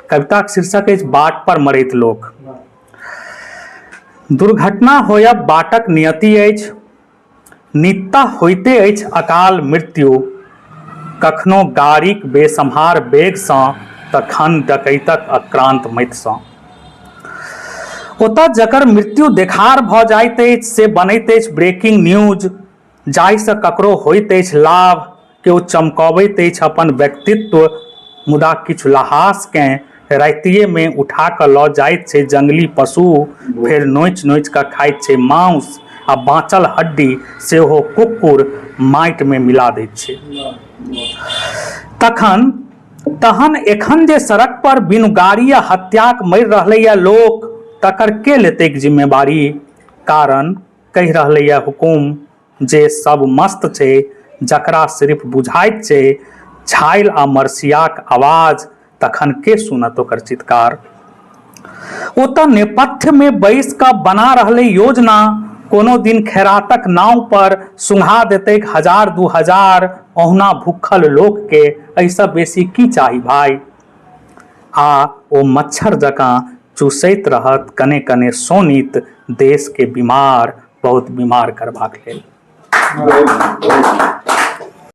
कविताक शीर्षक अछि बाट पर मरैत लोक। दुर्घटना होयब बाटक नियति अछि, नित्तः होइते अछि अकाल मृत्यु, कखनो गाड़ीक बेसम्हार वेगसँ तखन डकैतक अक्रान्त मतिसँ। ओतऽ जकर मृत्यु देखार भऽ जाइत अछि से बनैत अछि ब्रेकिंग न्यूज, जाहिसँ ककरो होइत अछि लाभ, केओ चमकबैत अछि अपन व्यक्तित्व, मुदा किछु लहासकेँ रातिएमे उठा कऽ लऽ जाइत छै जंगली पशु, फेर नोचि-नोचि कऽ खाइत छै माउस आ बाँचल हड्डी सेहो कुक्कुर माटिमे मिला दैत छै। तखन तहन एखन जे सड़क पर बिनु गाड़ी आ हत्याक मरि रहलैए लोक, तकर के लेतैक जिम्मेवारी? कारण कहि रहलैए हुकुम जे सब मस्त छै, जकरा सिर्फ बुझाइत छै झाइल आ मरसियाक आवाज, तखन के सुनत ओकर चित्कार? ओ तऽ नेपथ्यमे बैस कऽ बना रहलै योजना, कोनो दिन खैरातक नाव पर सुंघा देतैक हजार 2000, ओहुना भूखल लोकके एहिसँ बेसी की चाही भाइ? आ ओ मच्छर जकाँ चूसैत रहत कने कने शोणित देशके बीमार, बहुत बीमार करबाक लेल।